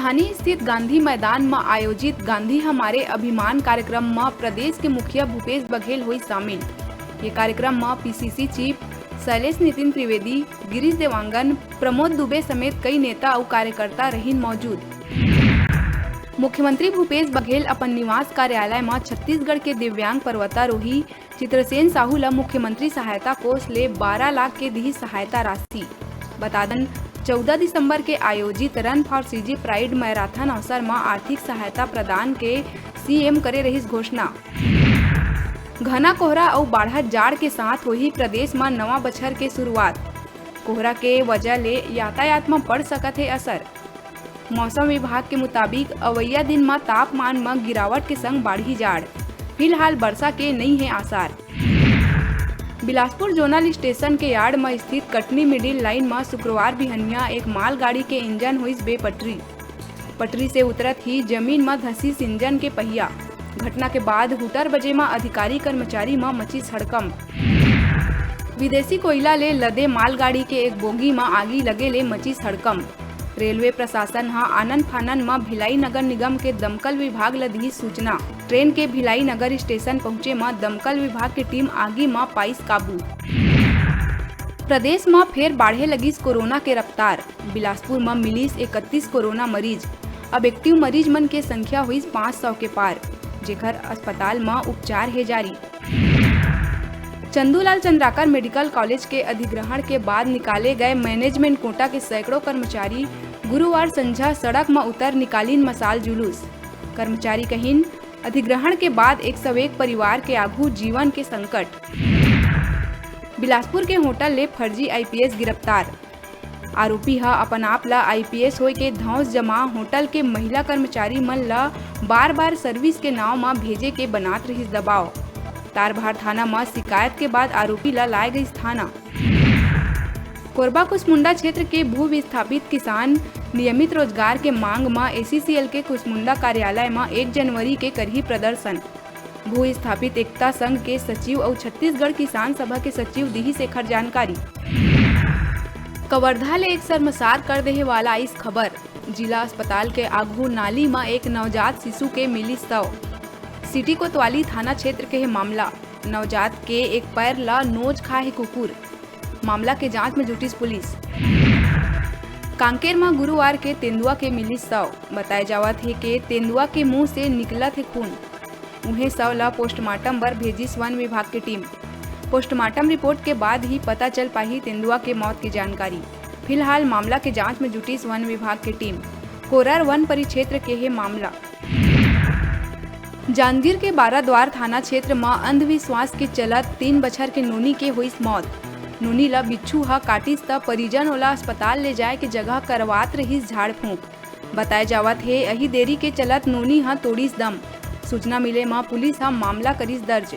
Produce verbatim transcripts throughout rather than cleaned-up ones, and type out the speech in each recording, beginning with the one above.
राजधानी स्थित गांधी मैदान म आयोजित गांधी हमारे अभिमान कार्यक्रम म प्रदेश के मुखिया भूपेश बघेल होइस शामिल। ये कार्यक्रम म पीसीसी चीफ शैलेश नितिन त्रिवेदी, गिरीश देवांगन, प्रमोद दुबे समेत कई नेता अउ कार्यकर्ता रहिन मौजूद। मुख्यमंत्री भूपेश बघेल अपन निवास कार्यालय म छत्तीसगढ़ के दिव्यांग पर्वतारोही चित्रसेन साहू ल मुख्यमंत्री सहायता कोष ले बारह लाख के दिही सहायता राशि। बता दन, चौदह दिसंबर के आयोजित Run for CG Pride marathon अवसर म आर्थिक सहायता प्रदान के सीएम करे रहिस घोषणा। घना कोहरा अउ बाढ़त जाड़ के साथ होही प्रदेश म नवा बछर के शुरुआत। कोहरा के वजह ले यातायात म पड़ सकत हे असर। मौसम विभाग के मुताबिक अवइया दिन म तापमान म गिरावट के संग बाढ़ही जाड़। फिलहाल बरसा के नइ हे आसार। बिलासपुर जोनल स्टेशन के यार्ड म स्थित कटनी मिडिल लाइन म शुक्रवार बिहनिया एक मालगाड़ी के इंजन होइस बेपटरी। पटरी से उतरत ही जमीन म धंसिस इंजन के पहिया। घटना के बाद हुटर बजे म अधिकारी कर्मचारी म मचिस हड़कंप। विदेशी कोयला ले लदे मालगाड़ी के एक बोगी म आगी लगे ले मचिस हड़कंप। रेलवे प्रशासन ह आनन फानन म भिलाई नगर निगम के दमकल विभाग ल दिही सूचना। ट्रेन के भिलाई नगर स्टेशन पहुंचे म दमकल विभाग के टीम आगी म पाइस काबू। प्रदेश म फेर बाढ़े लगिस कोरोना के रफ्तार। बिलासपुर म मिलिस इकतीस कोरोना मरीज। अब एक्टिव मरीज मन के संख्या होइस पाँच सौ के पार, जेकर अस्पताल म उपचार हे जारी। चंदूलाल चंद्राकर मेडिकल कॉलेज के अधिग्रहण के बाद निकाले गए मैनेजमेंट कोटा के सैकड़ों कर्मचारी गुरुवार संझा सड़क म उतर निकालिन मशाल जुलूस। कर्मचारी कहिन, अधिग्रहण के बाद एक सौ एक परिवार के आघू जीवन के संकट। बिलासपुर के होटल ले फर्जी आईपीएस गिरफ्तार। आरोपी ह अपन आप ल आईपीएस होय के धौंस जमा होटल के महिला कर्मचारी मन ल बार-बार सर्विस के नांव म भेजे के बनात रिहिस दबाव। तारबहार थाना म शिकायत के बाद आरोपी ल लाए गइस थाना। कोरबा कुसमुंडा क्षेत्र के भू विस्थापित किसान नियमित रोजगार के मांग म एसीसीएल के कुसमुंडा कार्यालय म एक जनवरी के करही प्रदर्शन। भू स्थापित एकता संघ के सचिव अउ छत्तीसगढ़ किसान सभा के सचिव दिहिस एखर जानकारी। कवर्धा ले एक शर्मसार कर देहे वाला आइस खबर। जिला अस्पताल के आघू नाली म एक नवजात शिशु के मिलिस शव। सिटी कोतवाली थाना क्षेत्र के हे मामला। नवजात के एक पैर ल नोच खा हे कुकुर। मामला के जांच म जुटिस पुलिस। कांकेर म गुरुवार के तेंदुआ के मिलिस शव। बताए जावत हे के तेंदुआ के मुंह से निकलत हे खून। उहें, शव ल पोस्टमार्टम बर भेजिस वन विभाग के टीम। पोस्टमार्टम रिपोर्ट के बाद ही पता चल पाही तेंदुआ के मौत के जानकारी। फिलहाल मामला के जांच म जुटिस वन विभाग के टीम। कोरर वन परिक्षेत्र के हे मामला। जांजगीर के बाराद्वार थाना क्षेत्र म अंधविश्वास के चलत तीन बछर के नोनी के होइस मौत। नोनी ल बिच्छू ह काटिस, त परिजन ओला अस्पताल ले जाए के जगह करवात रहिस झाड़ फूंक। बताए जावत हे, अही देरी के चलत नोनी ह तोड़िस दम। सूचना मिले म पुलिस ह मामला करिस दर्ज।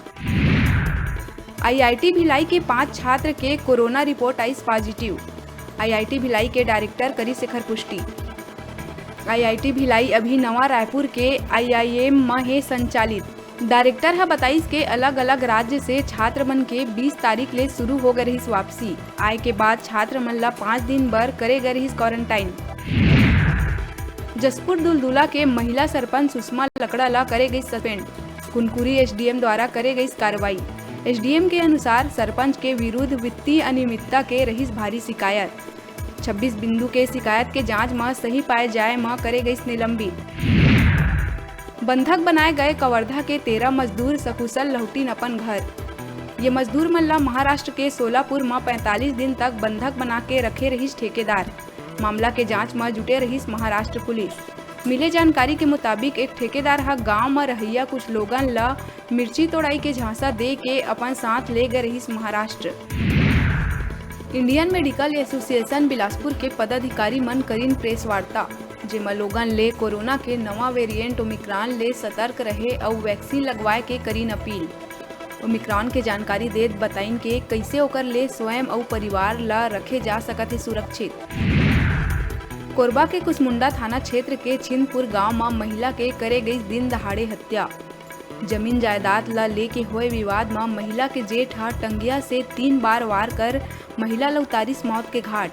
आईआईटी भिलाई के पांच छात्र के कोरोना रिपोर्ट आइस पॉजिटिव। आईआईटी भिलाई के डायरेक्टर करिस एखर पुष्टि। आईआईटी भिलाई अभी नवा रायपुर के आईआईएम म हे संचालित। डायरेक्टर ह बताइस के अलग-अलग राज्य से छात्र मन के बीस तारीख ले शुरू हो गए रहिस वापसी। आए के बाद छात्र मन ल पांच दिन बर करे गए रहिस क्वारंटाइन। जशपुर दुलदुला के महिला सरपंच सुषमा लकड़ा ल करे गइस सस्पेंड। कुनकुरी एसडीएम द्वारा करे गइस कार्रवाई। एसडीएम के अनुसार, सरपंच के विरुद्ध वित्तीय अनियमितता के रहिस भारी शिकायत। छब्बीस बिंदु के शिकायत के जांच म सही पाए जाए म करे गइस निलंबित। बंधक बनाए गए कवर्धा के तेरह मजदूर सकुशल लहुटिन अपन घर। ये मजदूर मन ल महाराष्ट्र के सोलापुर म पैंतालीस दिन तक बंधक बना के रखे रहिस ठेकेदार। मामला के जांच म जुटे रहिस महाराष्ट्र पुलिस। मिले जानकारी के मुताबिक, एक ठेकेदार ह गांव म रहइया कुछ लोगन ल मिर्ची तोड़ाई के झांसा दे के अपन साथ ले गए रहिस Maharashtra. Indian medical association Bilaspur के पदाधिकारी मन करिन प्रेस वार्ता, जेमा लोगन ले कोरोना के नवा वेरिएंट ओमिक्रॉन ले सतर्क रहे अउ वैक्सीन लगवाए के करिन अपील। ओमिक्रॉन के जानकारी देत बताइन के कइसे ओकर ले स्वयं अउ परिवार ल रखे जा सकत हे सुरक्षित। कोरबा के कुसमुंडा थाना क्षेत्र के छिंदपुर गांव म महिला के करे गइस दिन दहाड़े हत्या। जमीन जायदाद ल लेके होए विवाद म महिला के जेठ ह टंगिया से तीन बार वार कर महिला ल उतारिस मौत के घाट।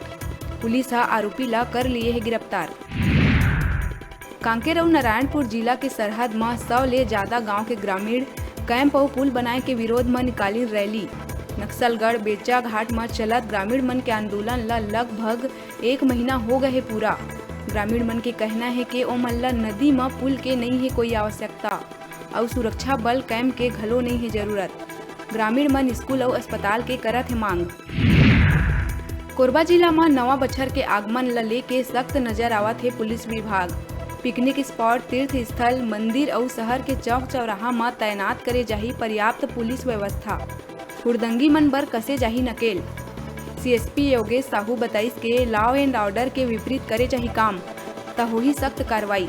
पुलिस ह आरोपी ल कर लिए हे गिरफ्तार। कांकेर अउ नारायणपुर जिला के सरहद म सौ ले जादा गांव के ग्रामीण कैंप अउ पुल बनाए के विरोध म निकालिन रैली। नक्सलगढ़ बेचा घाट म चलत ग्रामीण मन के आंदोलन ल लगभग एक महीना हो गए हे पूरा। ग्रामीण मन के कहना हे के ओमन ल नदी म पुल के नइ हे कोई आवश्यकता, अउ सुरक्षा बल कैंप के घलो नइ हे जरूरत। ग्रामीण मन स्कूल अउ अस्पताल के करत हे मांग। कोरबा जिला म नवा बछर के आगमन ल लेके सख्त नजर आवत हे पुलिस विभाग। पिकनिक स्पॉट, तीर्थ स्थल, मंदिर अउ शहर के चौक चौराहा म तैनात करे जाही पर्याप्त पुलिस व्यवस्था। हुड़दंगी मन बर कसे जाही नकेल। सीएसपी योगेश साहू बताइस के law and order के विपरीत करे जाही काम, त होही सख्त कार्रवाई।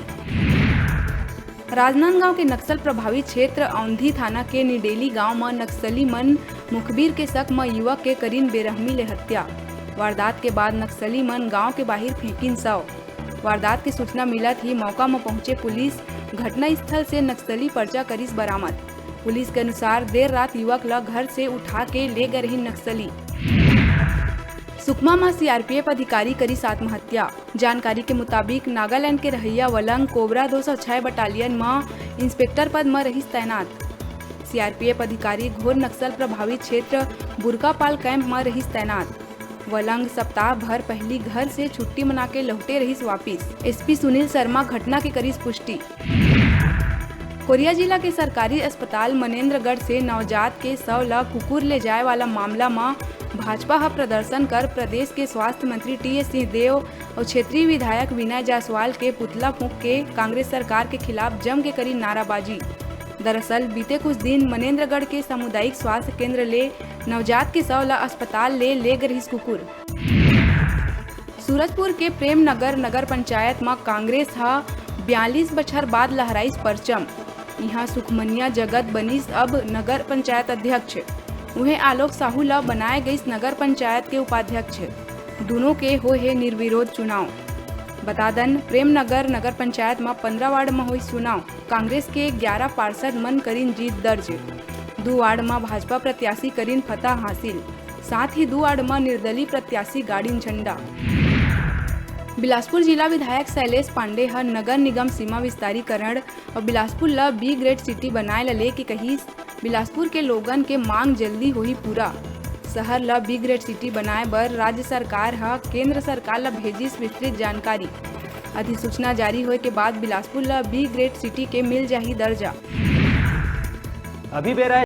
राजनांदगांव के नक्सल प्रभावित क्षेत्र औंधी थाना के निडेली गांव म नक्सली मन मुखबिर के शक म युवक के करिन बेरहमी ले हत्या। वारदात के बाद नक्सली मन गांव के बाहिर फेंकिन शव। वारदात के सूचना मिलत ही मौका म पहुंचे पुलिस घटना स्थल से नक्सली पर्चा करिस बरामद। पुलिस के अनुसार, देर रात युवक ल घर से उठा के ले गए रहिन नक्सली। सुकमा म सीआरपीएफ अधिकारी करिस आत्महत्या। जानकारी के मुताबिक, नागालैंड के रहइया वलंग कोबरा दो सौ छह बटालियन म इंस्पेक्टर पद म रहिस तैनात। सीआरपीएफ अधिकारी घोर नक्सल प्रभावित क्षेत्र बुरकापाल कैंप म रहिस तैनात। वलंग सप्ताह भर पहिली घर से छुट्टी मना के लहुटे रहिस वापिस। एसपी सुनील शर्मा घटना के करिस पुष्टि। कोरिया जिला के सरकारी अस्पताल मनेंद्रगढ़ से नवजात के शव ल कुकुर ले जाए वाला मामला म भाजपा ह प्रदर्शन कर प्रदेश के स्वास्थ्य मंत्री टीएस सिंहदेव अउ क्षेत्रीय विधायक विनय जायसवाल के पुतला फूंक के कांग्रेस सरकार के खिलाफ जम के करी नाराबाजी। दरअसल, बीते कुछ दिन मनेंद्रगढ़ के सामुदायिक स्वास्थ्य केंद्र ले नवजात के शव ल अस्पताल ले ले गे रहिस कुकुर। सूरजपुर के प्रेम नगर नगर पंचायत म कांग्रेस ह बयालीस बछर बाद लहराइस परचम। इहां सुखमनिया जगत बनिस अब नगर पंचायत अध्यक्ष। उहें, आलोक साहू ल बनाए गइस नगर पंचायत के उपाध्यक्ष। दुनों के होए हे निर्विरोध चुनाव। बता दन, प्रेम नगर नगर पंचायत म पंद्रह वार्ड म होइस चुनाव। कांग्रेस के ग्यारह पार्षद मन करिन जीत दर्ज। दू वार्ड म भाजपा प्रत्याशी करिन फतह हासिल। साथ ही दू वार्ड म निर्दलीय प्रत्याशी गाड़िन झंडा। बिलासपुर जिला विधायक शैलेश पांडे ह नगर निगम सीमा विस्तारीकरण अउ बिलासपुर ल बी ग्रेड सिटी बनाए ल लेके कहिस, बिलासपुर के लोगन के मांग जल्दी होही पूरा। शहर ल बी ग्रेड सिटी बनाए बर राज्य सरकार ह केंद्र सरकार ल भेजिस विस्तृत जानकारी। अधिसूचना जारी होए के बाद बिलासपुर ल बी ग्रेड सिटी के मिल जाही दर्जा। अभी बेरा